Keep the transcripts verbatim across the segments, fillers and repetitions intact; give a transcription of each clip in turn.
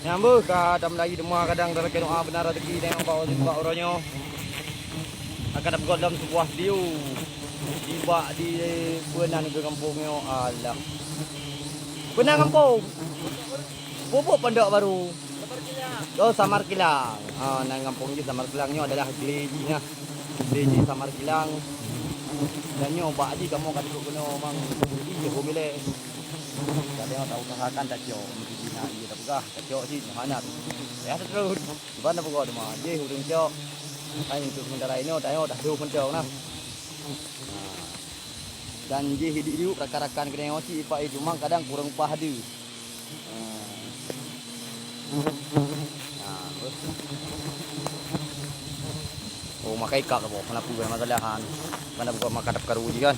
Nyang beuh ka tameulayi teuma kadang tarakée doa beuna rezeki teuh bak, bak uroe nyoe. Akan tapeugot lom seubuah video di bak di peue nan keu gampông nyoe. Alah. Peue nan gampông? Pupuk Pondok Baru. Oh, Samar Kilang. Ah, nan gampông jih Samar Kilang nyoe adalah glé jih nah. Glé jih Samar Kilang. Dan nyoe bak jih kamoe ka duek keunoe memang jih hom ilée. Kadang tausahakan tacok, meusti na ié tapeugah, tacok cit, hana. Ya, terus. Iban na peugot teuma, jih ureueng cok. Hai untuk sementara inoe, tanyoe dah dua mencok nah. Nah. Dan jih idup-idup rakan-rakan keunoe cit ipak cuma kadang kurang pah deuh. Nah. Nah, beuh. Oh, makai kak boh, kenapa masalah han? Mana buka makan tak karu je kan?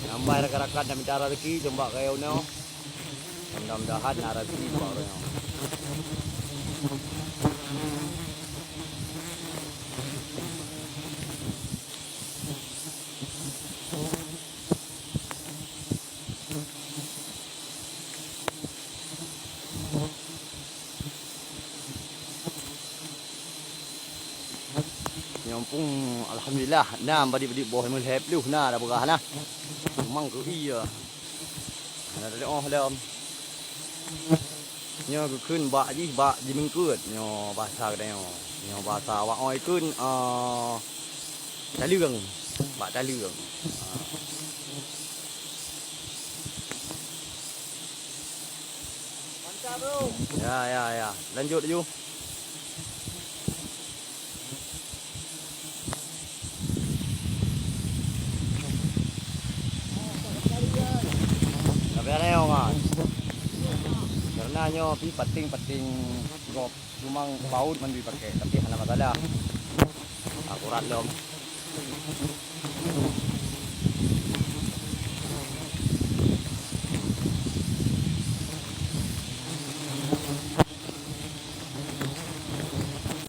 Nyambai rakan-rakan dan minta rezeki, coba kaya unoe. Mudah-mudahan na rezeki buat orang. Nyoe pun alhamdulillah, na badi-badi boh meulhèe ploh na dah beurah nah. Memang keu iya. Na dah oh lom. Nyoe geukheun bak jih bak jimeungkeut nyoe basa geutanyoe. Nyoe basa awak oi kheun, eh, taleueng, bak taleueng. Ha. Ya, ya, ya. Lanjut laju. Tapi aneh, oh, kan. Karena nyoe pi pating-pating gob. Cuma baut man dipakai, tapi hana masalah. Akurat lom.